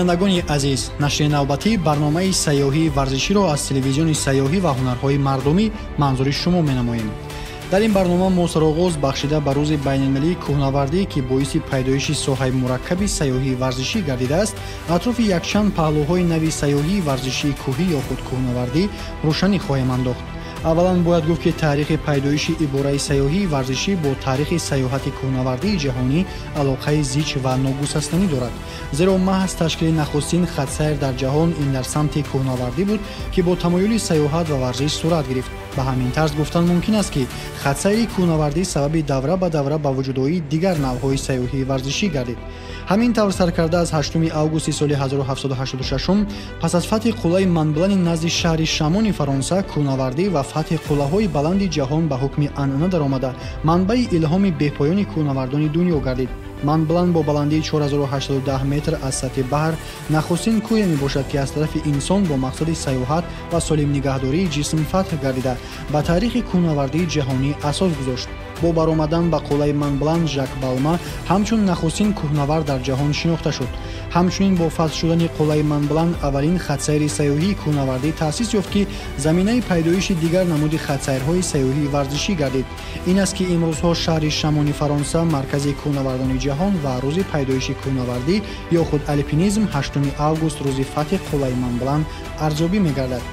Бинандагони азиз, нашри навбатии барномаи сайёҳии варзиширо аз телевизиони сайёҳӣ ва ҳунарҳои мардумӣ манзури шумо менамоем. Дар ин барнома мо сароғоз бахшида ба рӯзи байналмилалии кӯҳнавардӣ, ки боиси пайдоиши соҳаи мураккаби сайёҳии варзишӣ гардидааст, атрофи якчанд паҳлӯҳои нави сайёҳии варзишии кӯҳӣ ё худ кӯҳнавардӣ рӯшанӣ хоҳем андохт. Аввалан бояд гуфт, ки таърихи пайдоиши ибораи сайёҳии варзишӣ бо таърихи сайёҳати кӯҳнавардии ҷаҳонӣ алоқаи зич ва ногусастанӣ дорад. Зеро маҳз ташкили нахустин хатсайр дар ҷаҳон ин дар самти кӯҳнавардӣ буд, ки бо тамоюли сайёҳат ва варзиш сурат гирифт. Ба ҳамин тарз гуфтан мумкин аст, ки хатсайри кӯҳнавардӣ сабаби давра ба давра ба вуҷудоии дигар навъҳои сайёҳии варзишӣ гардид. Ҳамин тавр саркарда аз 8 августи соли 1786 пас аз фатҳи қуллаи Монблани назди шаҳри Шамони Фаронса, кӯҳнавардӣ ва фатҳи қуллаҳои баланди ҷаҳон ба ҳукми анъана даромада, манбаи илҳоми бепоёни кӯҳнавардони дунё гардид. Монблан бо баландии 4810 метр аз сатҳи баҳр нахустин кӯҳе мебошад, ки аз тарафи инсон бо мақсади сайёҳат ва солим нигаҳдории ҷисм фатҳ гардида, ба таърихи кӯҳнавардии ҷаҳонӣ асос гузошт. Бо баромадан ба қуллаи Монблан Жак Балма ҳамчун нахустин кӯҳнавард дар ҷаҳон шинохта шуд. Ҳамчунин бо фатҳ шудани қуллаи Монблан аввалин хатсайри сайёҳии кӯҳнавардӣ таъсис ёфт, ки заминаи пайдоиши дигар намуди хатсайрҳои сайёҳии варзишӣ гардид. Ин аст, ки имрӯзҳо шаҳри Шамони Фаронса маркази кӯҳнавардони ҷаҳон ва рӯзи пайдоиши кӯҳнавардӣ ё худ алпинизм 8 август рӯзи фатҳи қуллаи Монблан арзёбӣ мегардад.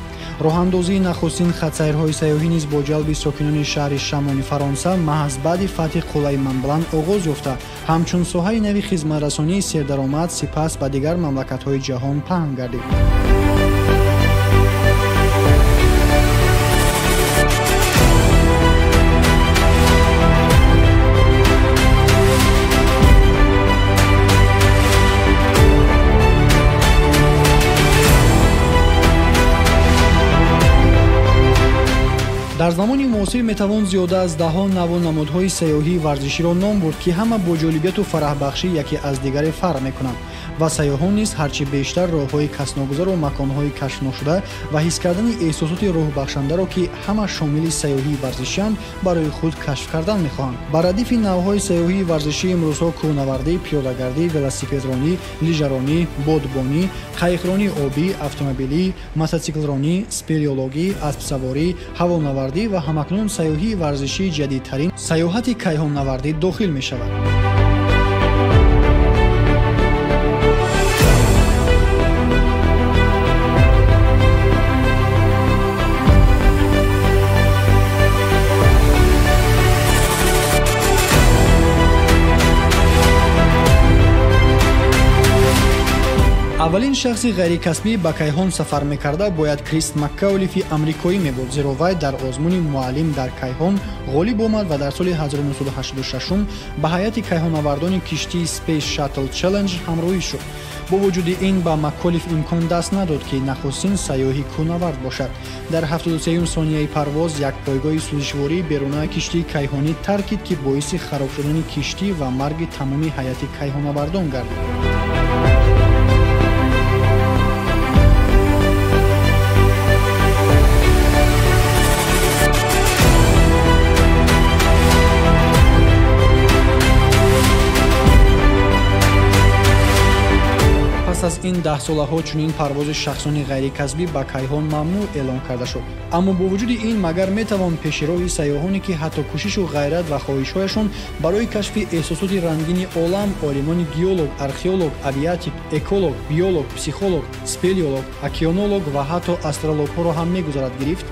Роҳандозии нахустин хатсайрҳои сайёҳӣ низ бо ҷалби сокинони шаҳри Шамони Фаронса маҳз баъди фатҳи қуллаи Монблан оғоз ёфта, ҳамчун соҳаи нави хизматрасонии сердаромад сипас ба дигар мамлакатҳои ҷаҳон паҳн гардид. Дар замони муосир метавон зиёда аз даҳҳо навъу намудҳои сайёҳии варзиширо ном бурд, ки ҳама бо ҷолибияту фараҳбахшӣ яке аз дигаре фарқ мекунанд ва сайёҳон низ ҳарчи бештар роҳҳои касногузару маконҳои кашфношуда ва ҳис кардани эҳсосоти рӯҳбахшандаро, ки ҳама шомили сайёҳии варзишианд, барои худ кашф кардан мехоҳанд. Ба радифи навъҳои сайёҳии варзишӣ имрӯзҳо кӯҳнавардӣ, пиёдагардӣ, велосипедронӣ, лижаронӣ, бодбонӣ, қайиқронии обӣ, автомобилӣ, мототсиклронӣ, спелеологӣ, аспсаворӣ, ҳавонавардӣ ва ҳамакнун сайёҳии варзишии ҷадидтарин сайёҳати кайҳоннавардӣ дохил мешавад. Аввалин шахси ғайрикасбӣ ба кайҳон сафар мекарда бояд Крис Маккаулифи амрикоӣ мебуд, зеро вай дар озмуни муаллим дар кайҳон ғолиб омад ва дар соли 1986 ба ҳайати кайҳоннавардони киштии Space Shuttle Challenge ҳамроҳӣ шуд. Бо вуҷуди ин ба Макколиф имкон даст надод, ки нахустин сайёҳи кӯҳнавард бошад. Дар 73 сонияи парвоз як пойгоҳи сӯзишвории берунаи киштии кайҳонӣ таркид, ки боиси хароб шудани киштӣ ва марги тамоми ҳайати кайҳоннавардон гардид. Пас аз ин даҳсолаҳо чунин парвози шахсони ғайрикасбӣ ба кайҳон мамнӯъ эълон карда шуд. Аммо бо вуҷуди ин магар метавон пеши роҳи сайёҳоне, ки ҳатто кӯшишу ғайрат ва хоҳишҳояшон барои кашфи эҳсосоти рангини олам, олимони геолог, археолог, авиатик, эколог, биолог, психолог, спелеолог, океанолог ва ҳатто астрологҳоро ҳам мегузарад гирифт?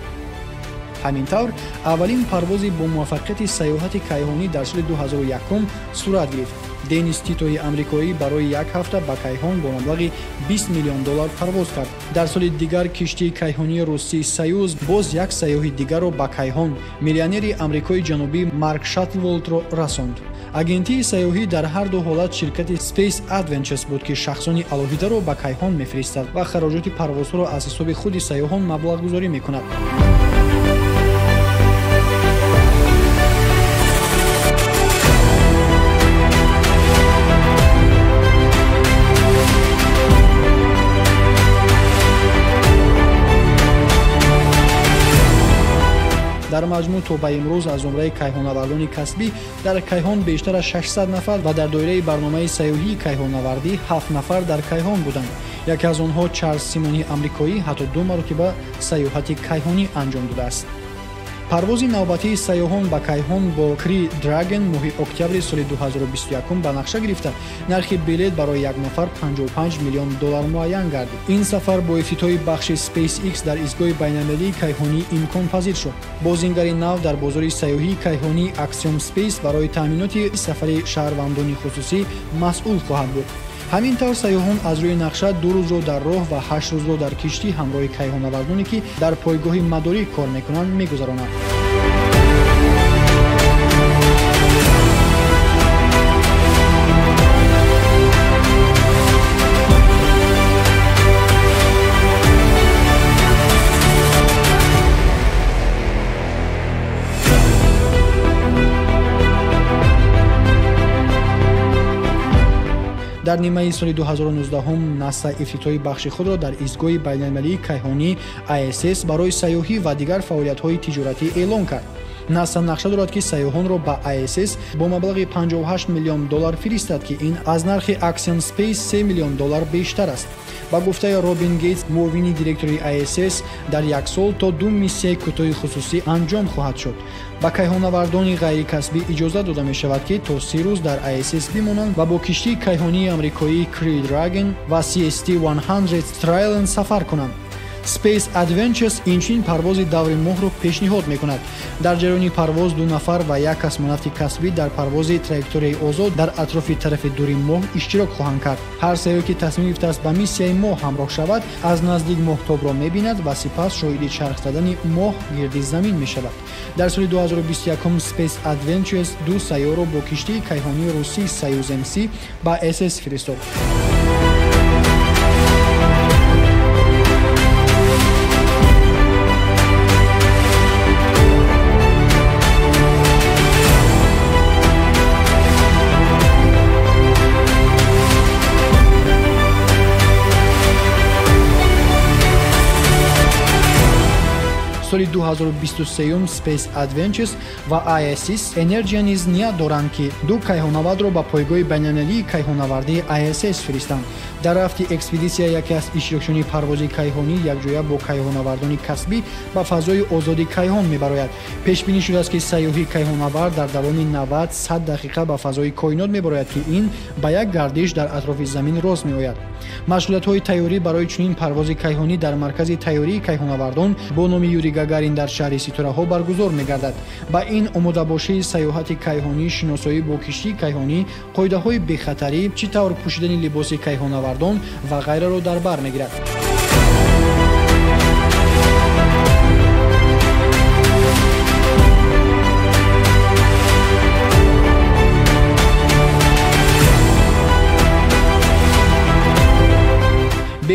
Ҳамин тавр аввалин парвози бомуваффақияти сайёҳати кайҳонӣ дар соли 2001 сурат гирифт. Денис Титои амрикоӣ барои як ҳафта ба кайҳон бо маблағи 20 миллион доллар парвоз кард. Дар соли дигар киштии кайҳонии русии Союз боз як сайёҳи дигарро ба кайҳон, миллионери амрикои ҷанубӣ Марк Шатлволтро расонд. Агентии сайёҳӣ дар ҳар ду ҳолат ширкати Space Adventures буд, ки шахсони алоҳидаро ба кайҳон мефиристад ва хароҷоти парвозҳоро аз ҳисоби худи сайёҳон маблағгузорӣ мекунад. Дар маҷмӯъ то ба имрӯз аз зумраи кайҳоннавардони касбӣ дар кайҳон бештар аз 600 нафар ва дар доираи барномаи сайёҳии кайҳоннавардӣ 7 нафар дар кайҳон буданд. Яке аз онҳо Чарлз Симони амрикоӣ ҳатто 2 маротиба сайёҳати кайҳонӣ анҷом додааст. Парвози навбатии сайёҳон ба кайҳон бо Crew Dragon моҳи октябри соли 2021 ба нақша гирифта, нархи билет барои як нафар 55 миллион доллар муайян гардид. Ин сафар бо ифтитоҳи бахши SpaceX дар истгоҳи байналмилалии кайҳонӣ имконпазир шуд. Бозингари нав дар бозори сайёҳии кайҳонӣ Axiom Space барои таъминоти сафари шаҳрвандони хусусӣ масъул хоҳад буд. Ҳамин тавр сайёҳон аз рӯи нақша 2 рӯзро дар роҳ ва 8 рӯзро дар киштӣ ҳамроҳи кайҳоннавардоне ки дар пойгоҳи мадорӣ кор мекунанд мегузаронанд. Дар нимаи соли 2019 НАСА ифтитоҳи бахши худро дар истгоҳи байналмилалии кайҳонӣ ISS барои сайёҳӣ ва дигар фаъолиятҳои тиҷоратӣ эълон кард. НАСА нақша дорад, ки сайёҳонро ба ISS бо маблағи 58 миллион доллар фиристад, ки ин аз нархи Axiom Space 3 миллион доллар бештар аст. Ба гуфтаи Робин Гейтс, муовини директори ISS, дар як сол то 2 миссияи кӯтоҳи хусусӣ анҷом хоҳад шуд. Ба кайҳоннавардони ғайрикасбӣ иҷоза дода мешавад, ки то 3 рӯз дар ISS бимонанд ва бо киштии кайҳонии амрикоии Crew Dragon ва CST-100 Starliner сафар кунанд. Space Adventures инчунин парвози даври моҳро пешниҳод мекунад. Дар ҷараёни парвоз 2 нафар ва як космонавти касбӣ дар парвози траекторияи озод дар атрофи тарафи дури моҳ иштирок хоҳанд кард. Ҳар сайёҳе ки тасмим гирифтааст ба миссияи моҳ ҳамроҳ шавад, аз наздик моҳтобро мебинад ва сипас шоҳиди чарх задани моҳ гирди замин мешавад. Дар соли 2021 Space Adventures 2 сайёҳро бо киштии кайҳонии русии Союз MC ба ISS фиристод. Соли 2023 Space Adventures ва ISS Energia низ ният доранд, ки 2 кайҳоннавардро ба пойгоҳи байналмилалии кайҳоннавардии ISS фиристанд. Дар рафти экспедитсия яке аз иштирокчиёни парвози кайҳонӣ якҷоя бо кайҳоннавардони касбӣ ба фазои озоди кайҳон мебарояд. Пешбинӣ шудааст, ки сайёҳи кайҳоннавард дар давоми 90-100 дақиқа ба фазои коинот мебарояд, ки ин ба як гардиш дар атрофи замин рост меояд. Машғулиятҳои тайёрӣ барои чунин парвози кайҳонӣ дар маркази тайёрии кайҳоннавардон бо номи Юрий Гагарин дар шаҳри Ситораҳо баргузор мегардад. Ба ин омодабошии сайёҳати кайҳонӣ, шиносоӣ бо киштии кайҳонӣ, қоидаҳои бехатарӣ, чӣ тавр пӯшидани либоси кайҳоннавардон ва ғайраро дар бар мегирад.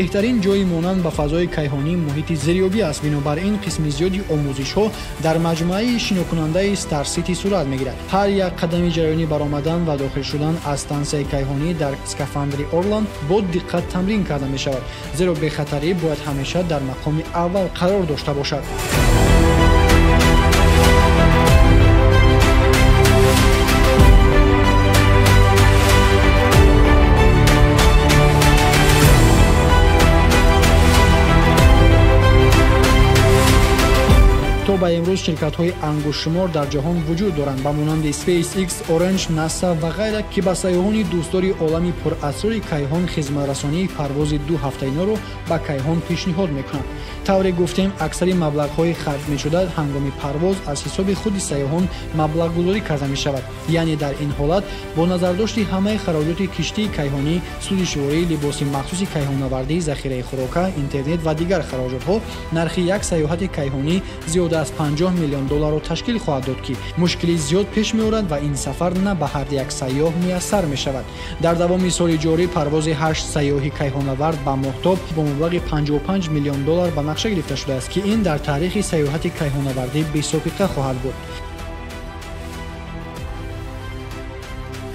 Беҳтарин ҷои монанд ба фазои кайҳонӣ муҳити зерёбӣ аст. Бинобар ин қисми зиёди омӯзишҳо дар маҷмӯаи шинокунандаи Star City сурат мегирад. Ҳар як қадами ҷараёни баромадан ва дохил шудан аз стансияи кайҳонӣ дар скафандри Орлан бо диққат тамрин карда мешавад, зеро бехатарӣ бояд ҳамеша дар мақоми аввал қарор дошта бошад. То ба имрӯз ширкатҳои ангуштшумор дар ҷаҳон вуҷуд доранд, ба монанди SpaceX, Orange, NASA ва ғайра, ки ба сайёҳони дӯстдори олами пурасрори кайҳон хизматрасонии парвози 2 ҳафтаиноро ба кайҳон пешниҳод мекунанд. Тавре гуфтем, аксари маблағҳои харҷ мешуда ҳангоми парвоз аз ҳисоби худи сайёҳон маблағгузорӣ карда мешавад. Яъне дар ин ҳолат бо назардошти ҳамаи хароҷоти киштии кайҳонӣ, сӯзишворӣ, либоси махсуси кайҳоннавардӣ, захираи хӯрока, интернет ва дигар хароҷотҳо, нархи як сайёҳати кайҳонӣ зиёда аз 50 миллион долларро ташкил хоҳад дод, ки мушкили зиёд пеш меорад ва ин сафар на ба ҳар як сайёҳ муяссар мешавад. Дар давоми соли ҷорӣ парвози 8 сайёҳи кайҳоннавард ба моҳтоб бо маблағи 55 миллион доллар ба нақша гирифта шудааст, ки ин дар таърихи сайёҳати кайҳоннавардӣ бесобиқа хоҳад буд.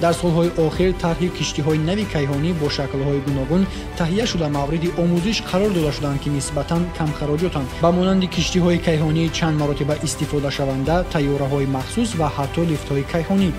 Дар солҳои охир тарҳи киштиҳои нави кайҳонӣ бо шаклҳои гуногун таҳия шуда мавриди омӯзиш қарор дода шуданд, ки нисбатан камхароҷотанд, ба монанди киштиҳои кайҳонии чанд маротиба истифодашаванда, тайёраҳои махсус ва ҳатто лифтҳои кайҳонӣ.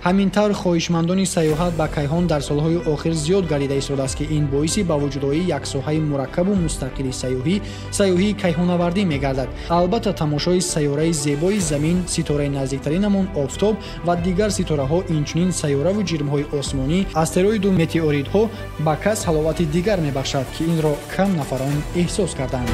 Ҳамин тавр хоҳишмандони сайёҳат ба кайҳон дар солҳои охир зиёд гардида истодааст, ки ин боиси ба вуҷудоии як соҳаи мураккабу мустақили сайёҳӣ, сайёҳии кайҳонавардӣ мегардад. Албатта, тамошои сайёраи зебои Замин, ситораи наздиктаринамон Офтоб ва дигар ситораҳо, инчунин сайёраву ҷирмҳои осмонӣ, астероиду метеоридҳо ба кас ҳаловати дигар мебахшад, ки инро кам нафарон эҳсос карданд.